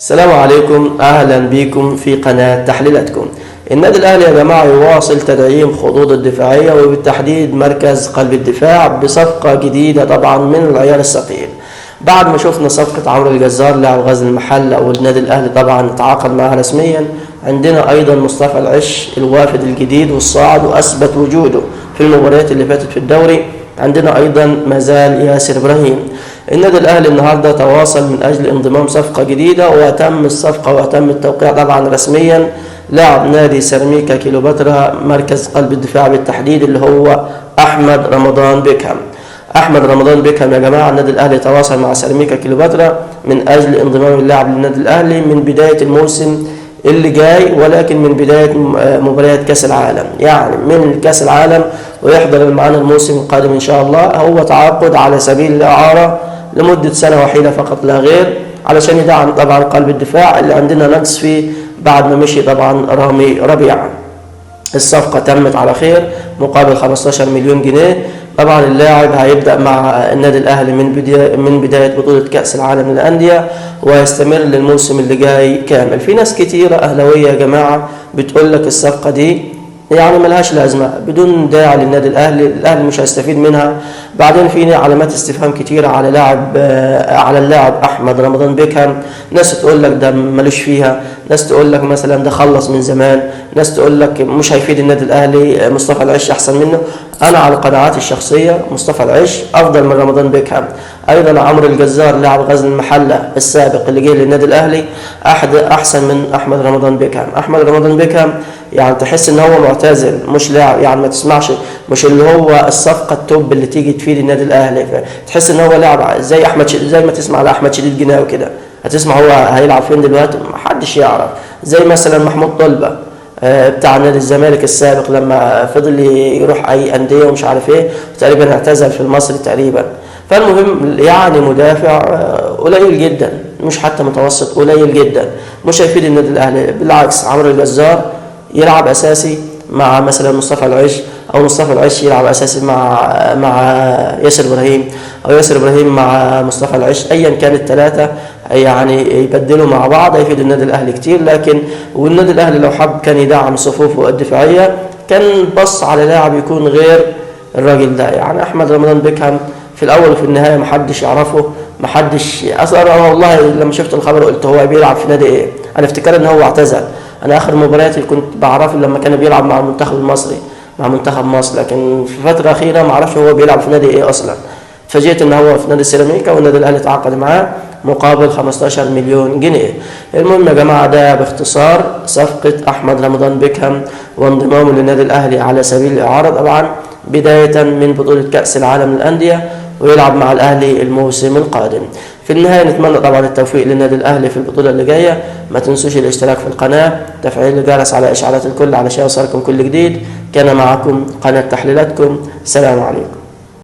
السلام عليكم، اهلا بكم في قناة تحليلاتكم. النادي الاهلي يا جماعة يواصل تدعيم خطوط الدفاعية وبالتحديد مركز قلب الدفاع بصفقة جديدة طبعا من العيار الثقيل. بعد ما شفنا صفقة عمرو الجزار لاعب غزل المحلة والنادي الاهلي طبعا تعاقد معها رسميا، عندنا ايضا مصطفى العش الوافد الجديد والصاعد واثبت وجوده في المباريات اللي فاتت في الدوري. عندنا ايضا مازال ياسر ابراهيم. النادي الاهلي النهارده تواصل من اجل انضمام صفقة جديدة وتم الصفقة وتم التوقيع طبعا رسميا. لاعب نادي سيراميكا كيلوباترا مركز قلب الدفاع بالتحديد اللي هو احمد رمضان بيكهام. احمد رمضان بيكهام يا جماعة النادي الاهلي تواصل مع سيراميكا كيلوباترا من اجل انضمام اللاعب للنادي الاهلي من بداية الموسم اللي جاي، ولكن من بداية مباريات كاس العالم، يعني من كاس العالم ويحضر معانا الموسم القادم ان شاء الله. هو تعاقد على سبيل الاعارة لمدة سنة وحيده فقط لا غير، علشان يدعم طبعا قلب الدفاع اللي عندنا نقص فيه بعد ما مشي طبعا رامي ربيعة. الصفقة تمت على خير مقابل 15 مليون جنيه. طبعا اللاعب هيبدأ مع النادي الأهلي من بداية بطولة كأس العالم للأندية ويستمر للموسم اللي جاي كامل. في ناس كتيرة أهلاوية يا جماعة بتقول لك الصفقة دي يعني ملهاش لازمة، بدون داعي للنادي الأهلي، الأهلي مش هيستفيد منها. بعدين في علامات استفهام كتيرة على اللاعب أحمد رمضان بيكهام. ناس تقول لك ده ملوش فيها، ناس تقول لك مثلا ده خلص من زمان، ناس تقول لك مش هيفيد النادي الأهلي، مصطفى العش أحسن منه. أنا على قناعاتي الشخصية مصطفى العش أفضل من رمضان بيكهام. أيضا عمرو الجزار لاعب غزل المحلة السابق اللي جه للنادي الأهلي أحسن من أحمد رمضان بيكهام. أحمد رمضان بيكهام يعني تحس ان هو معتزل مش لاعب، يعني ما تسمعش، مش اللي هو الصفقة ال top اللي تيجي تفيد النادي الاهلي. تحس ان هو لاعب زي احمد زي ما تسمع على احمد شديد جناوي كده، هتسمع هو هيلعب فين دلوقتي محدش يعرف. زي مثلا محمود طلبه بتاع نادي الزمالك السابق لما فضل يروح اي اندية ومش عارف ايه، تقريبا اعتزل في المصري تقريبا. فالمهم يعني مدافع قليل جدا، مش حتى متوسط، قليل جدا، مش هيفيد النادي الاهلي. بالعكس عمرو الجزار يلعب اساسي مع مثلا مصطفى العش، او مصطفى العش يلعب اساسي مع ياسر ابراهيم، او ياسر ابراهيم مع مصطفى العش، ايا كان الثلاثة يعني يبدلوا مع بعض هيفيد النادي الاهلي كتير. لكن والنادي الاهلي لو حب كان يدعم صفوفه الدفاعية كان بص على لاعب يكون غير الراجل ده. يعني احمد رمضان بيكهام في الاول وفي النهاية محدش يعرفه، محدش اصلا. انا والله لما شفت الخبر قلت هو بيلعب في نادي ايه؟ انا افتكر ان هو اعتزل. انا اخر مباريات اللي كنت بعرفه لما كان بيلعب مع المنتخب المصري، مع منتخب مصر، لكن في الفترة الاخيرة ما اعرفش هو بيلعب في نادي ايه اصلا. اتفاجئت ان هو في نادي سيراميكا والنادي الاهلي تعاقد معاه مقابل 15 مليون جنيه. المهم يا جماعة ده باختصار صفقة احمد رمضان بيكهام وانضمامه للنادي الاهلي على سبيل الاعارة طبعا بداية من بطوله كاس العالم للاندية، ويلعب مع الاهلي الموسم القادم. في النهاية نتمنى طبعا التوفيق للنادي الاهلي في البطولة اللي جاية. ما تنسوش الاشتراك في القناة، تفعيل الجرس على اشعارات الكل علشان يوصلكم كل جديد. كان معكم قناة تحليلاتكم، سلام عليكم.